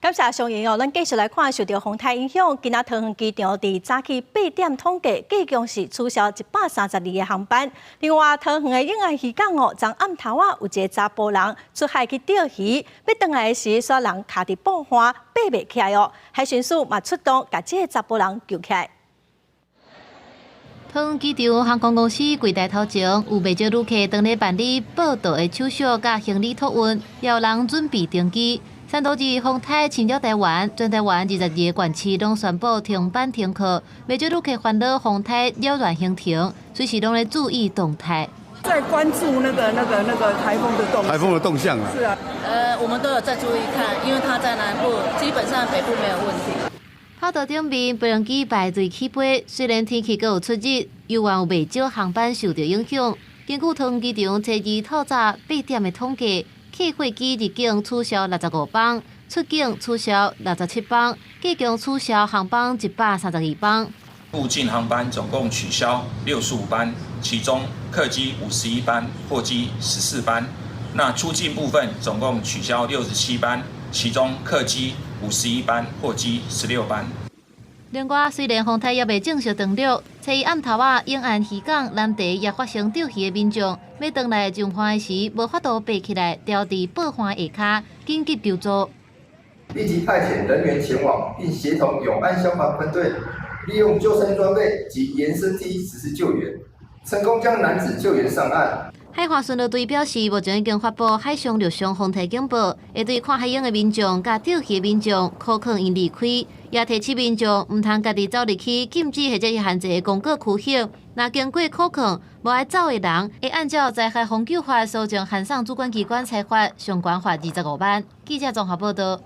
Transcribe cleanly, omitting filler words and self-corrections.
感謝上映哦，咱繼續來看受著風颱影響，今仔桃園機場佇早起8點統計，計共是取消132個航班。另外，桃園的永安漁港哦，昨暗頭仔有一個查埔人出海去釣魚，欲轉來時，煞人卡佇布岸爬袂起來哦。海巡署嘛出動，共這个查埔人救起來。桃園機場航空公司櫃台頭前有袂少旅客當咧辦理報到的手續佮行李託運，也有人準備登機。三都日風颱侵擾台灣，全台灣22個縣市攏宣布停班停課，袂少旅客煩惱風颱擾亂行程，隨時攏咧注意動態。在關注那個颱風的動颱風的動向啊。是啊，我們都有在注意看，因為它在南部，基本上北部沒有問題。跑道頂面飛行機排隊起飛，雖然天氣閣有出熱，猶原有袂少航班受著影響。根據桃園機場初二透早8點的統計，客貨機入境取消65班，出境取消67班，計共取消航班132班。入境航班總共取消65班，其中客機51班，貨機14班。那出境部分總共取消67班，其中客機51班，貨機16班。另外，雖然風颱猶未正式登陸，初一暗頭仔，永安漁港南埕也發生釣魚的民眾，欲轉來上岸時，無法度爬起來，牢佇布岸下跤，緊急求助。立即派遣人員前往，並協同永安消防分隊，利用救生裝備及延伸梯實施救援，成功將男子救援上岸。海岸巡邏隊表示，目前已經發布海上陸上風颱警報，會對看海湧的民眾佮釣魚的民眾，苦勸𪜶離開，也提醒民眾毋通家己走入去禁止或者是限制的公告區域。若經過苦勸無愛走的人，會按照災害防救法搜證函送主管機關裁罰，上懸罰25萬。記者綜合報道。